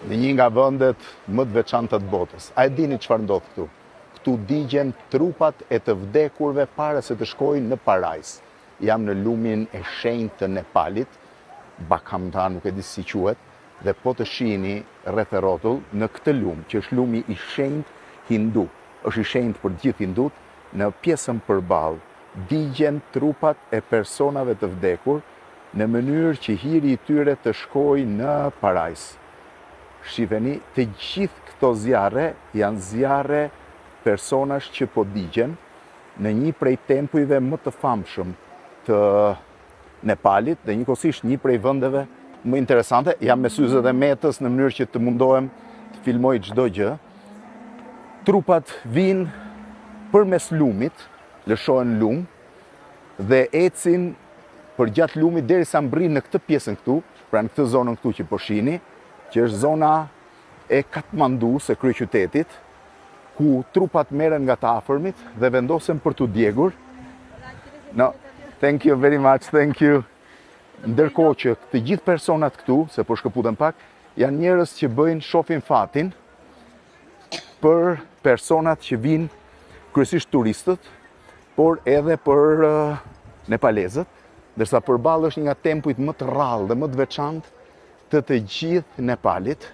Në një nga vendet më të veçanta të botës. A e dini çfarë ndodh këtu? Këtu digjen trupat e të vdekurve para se të shkojnë në parajsë. Jam në lumin e shenjtë të Nepalit, Bakamta, nuk e di si quhet, dhe po të shihni rreth e rrotull në këtë lum, që është lumi i shenjtë hindu, është i shenjtë për të gjithë hindut, në pjesën përballë digjen trupat e personave të vdekur në mënyrë që hiri i tyre të shkojë në parajsë. Shiheni, të gjithë këto zjarre janë zjarre personash që po digjen në një prej tempujve më të famshëm të Nepalit dhe njëkohësisht një prej vendeve më interesante. Jam me syzet e Metës në mënyrë që të mundohem të filmoj çdo gjë. Trupat vijnë përmes lumit, lëshohen lum dhe ecin përgjatë lumit derisa mbërrijnë në këtë pjesën këtu, pra në këtë zonën këtu që po shihni, që është zona e Katmandus, e kryeqytetit, ku trupat merren nga të afërmit dhe vendosen për t'u djegur. No, thank you very much, thank you. Ndërkohë që të gjithë personat këtu, se po shkëputem pak, janë njerëz që bëjnë shofin fatin për personat që vijnë kryesisht turistët, por edhe për uh, nepalezët, ndërsa përballë është një nga tempujt më të rrallë dhe më të veçantë të të gjithë Nepalit.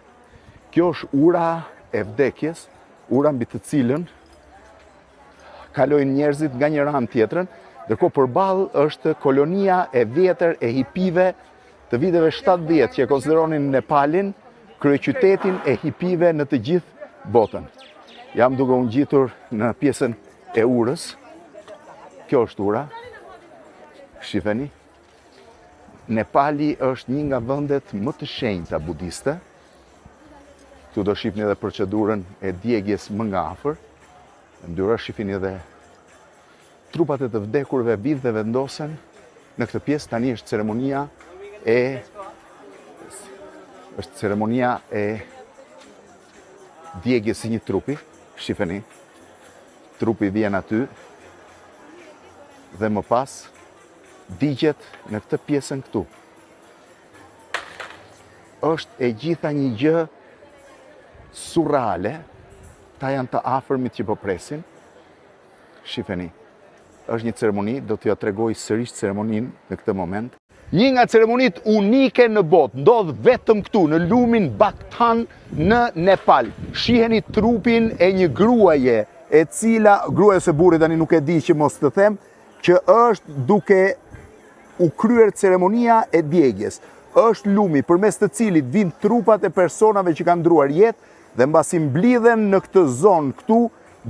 Kjo është ura e vdekjes, ura mbi të cilën kalojnë njerëzit nga njëra anë tjetrën, ndërkohë përballë është kolonia e vjetër e hipive të viteve 70 që e konsideronin Nepalin kryeqytetin e hipive në të gjithë botën. Jam duke u ngjitur në pjesën e urës. Kjo është ura. Shifeni. Nepali është një nga vendet më të shenjta budiste. Këtu do shihni edhe procedurën e djegjes më nga afër. Ndyra shifini edhe trupat e të vdekurve vijnë dhe vendosen në këtë pjesë. Tani është ceremonia e është ceremonia e djegjes së një trupi. Shifeni. Trupi vjen aty dhe më pas digjet në këtë pjesën këtu. Është e gjitha një gjë surreale, ta janë të afërmit që po presin. Shifeni, është një ceremoni, do t'jua tregoj sërish ceremoninë në këtë moment. Një nga ceremonitë unike në botë, ndodh vetëm këtu, në lumin Baktan në Nepal. Shiheni trupin e një gruaje, e cila, gruaje ose burri tani nuk e di që mos të them, që është duke u kryer ceremonia e djegjes. Është lumi përmes të cilit vijnë trupat e personave që kanë ndërruar jetë dhe mbasi mblidhen në këtë zonë këtu,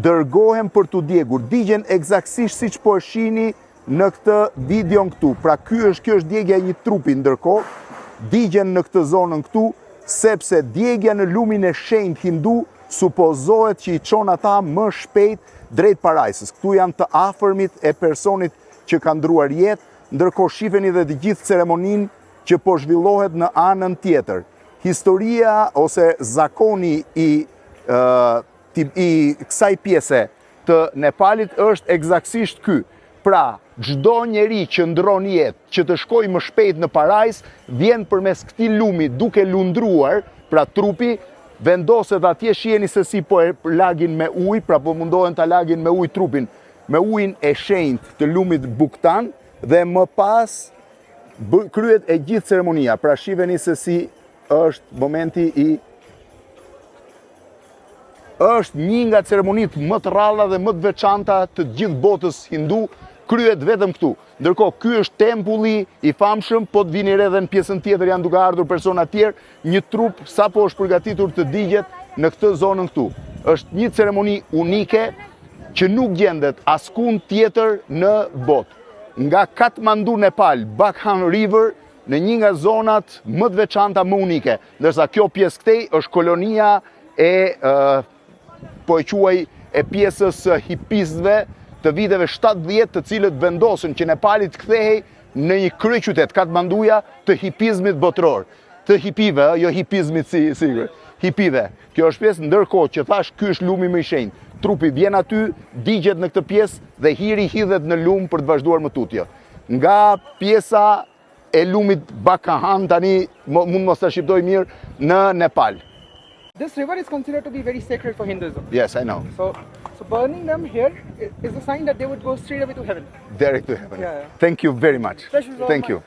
dërgohen për t'u djegur. Digjen ekzaktësisht siç po e shihni në këtë videon këtu. Pra ky është kjo është djegia e një trupi ndërkohë, digjen në këtë zonën këtu sepse djegia në lumin e shenjtë hindu supozohet që i çon ata më shpejt drejt parajsës. Këtu janë të afërmit e personit që ka ndërruar jetë, ndërkohë shifeni dhe të gjithë ceremoninë që po zhvillohet në anën tjetër. Historia ose zakoni i, uh, i kësaj pjese të Nepalit është ekzaktësisht ky. Pra, çdo njeri që ndërron jetë, që të shkojë më shpejt në parajsë, vjen përmes këtij lumi duke lundruar, pra trupi vendoset atje, shiheni se si po e lagin me ujë, pra po mundohen ta lagin me ujë trupin, me ujin e shenjtë të lumit Buktan dhe më pas kryhet e gjithë ceremonia. Pra shiheni se si është momenti i është një nga ceremonitë më të rralla dhe më të veçanta të gjithë botës hindu, kryhet vetëm këtu. Ndërkohë, ky është tempulli i famshëm, po të vini re dhe në pjesën tjetër janë duke ardhur persona tjerë, një trup sapo është përgatitur të digjet në këtë zonën këtu. Është një ceremoni unike që nuk gjendet askund tjetër në botë. Nga Kathmandu, Nepal, Bakhan River, në një nga zonat më të veçanta, më unike. Ndërsa kjo pjesë këtej është kolonia e, po e quaj, e pjesës së hipistëve të viteve 70 të cilët vendosën që Nepali të kthehej në një kryeqytet, Katmanduja, të hipizmit botëror. Të hipive, jo hipizmit si, si hipive. Kjo është pjesë, ndërkohë që thashë, ky është lumi më i shenjtë. Trupi vjen aty, digjet në këtë pjesë dhe hiri hidhet në lumë për të vazhduar më tutje. Nga pjesa e lumit Bakahan tani mund mos ta shqiptoj mirë në Nepal. This river is considered to be very sacred for Hinduism. Yes, I know. So, so burning them here is a sign that they would go straight away to heaven. Direct to heaven. Yeah, yeah. Thank you very much. Pleasure's all Thank mine. you.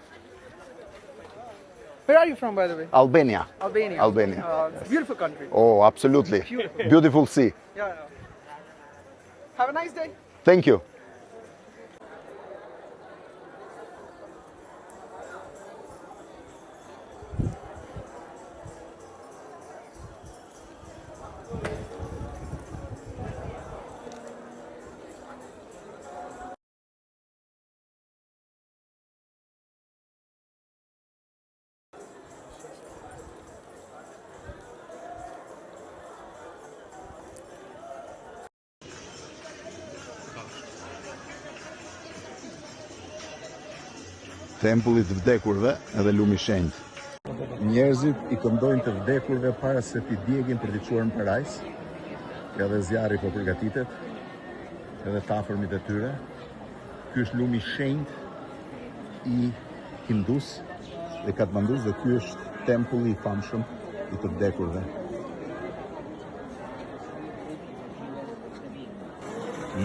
Where are you from, by the way? Albania. Albania. Albania. Uh, it's a beautiful country. Oh, absolutely. Beautiful. Beautiful sea. Yeah, yeah. Have a nice day. Thank you. Tempulli i të vdekurve edhe lumi i shenjtë. Njerëzit i këndojnë të vdekurve para se t'i djegin për t'i çuar në parajsë. Ja dhe zjarri po përgatitet, edhe të afërmit e tyre. Ky është lumi i shenjtë i Hindus dhe Katmandus dhe ky është tempulli i famshëm i të vdekurve.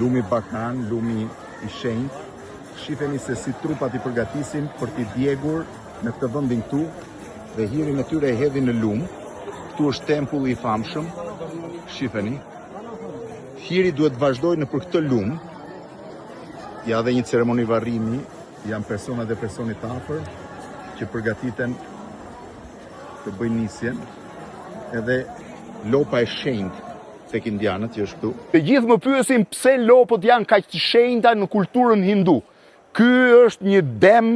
Lumi Bakan, lumi i shenjtë, shifeni se si trupat i përgatisin për t'i djegur në këtë vendin këtu dhe hirin e tyre e hedhin në lum. Këtu është tempulli i famshëm. Shifeni. Hiri duhet të vazhdojë nëpër këtë lum. Ja dhe një ceremoni varrimi, janë personat e personit të afër që përgatiten të bëjnë nisjen. Edhe lopa e shenjtë tek indianët që është këtu. Të gjithë më pyesin pse lopët janë kaq të shenjta në kulturën hindu. Ky është një dem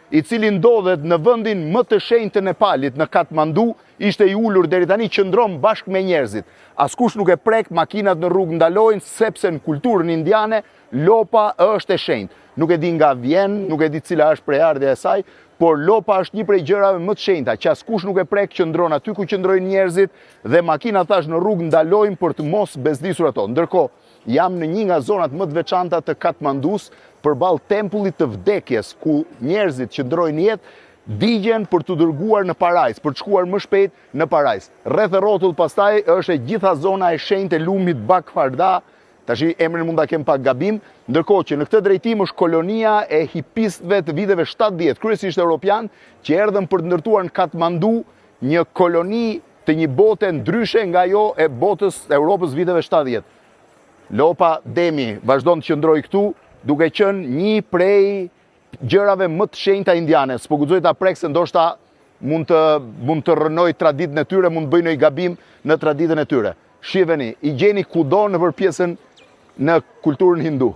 i cili ndodhet në vendin më të shenjtë të Nepalit, në Katmandu, ishte i ulur deri tani, qëndron bashkë me njerëzit. Askush nuk e prek, makinat në rrugë ndalojnë, sepse në kulturën indiane, lopa është e shenjtë. Nuk e di nga vjen, nuk e di cila është prejardhja e saj, por lopa është një prej gjërave më të shenjta, që askush nuk e prek, qëndron aty ku qëndrojnë njerëzit dhe makinat thashë në rrugë ndalojnë për të mos bezdisur ato. Ndërkohë, Jam në një nga zonat më të veçanta të Katmandus, përballë tempullit të vdekjes, ku njerëzit që ndërrojnë jetë digjen për t'u dërguar në parajsë, për të shkuar më shpejt në parajsë. Rreth e rrotull pastaj është e gjitha zona e shenjtë e lumit Bakfarda, tashi emrin mund ta kem pak gabim, ndërkohë që në këtë drejtim është kolonia e hipistëve të viteve 70, kryesisht europianë, që erdhën për të ndërtuar në Katmandu një koloni të një bote ndryshe nga ajo e botës Europës viteve 70. Lopa Demi vazhdon të qëndrojë këtu, duke qenë një prej gjërave më të shenjta indiane. S'po guxoj ta prek se ndoshta mund të mund të rrënoj traditën e tyre, mund të bëj ndonjë gabim në traditën e tyre. Shiheni, i gjeni kudo nëpër pjesën në kulturën hindu.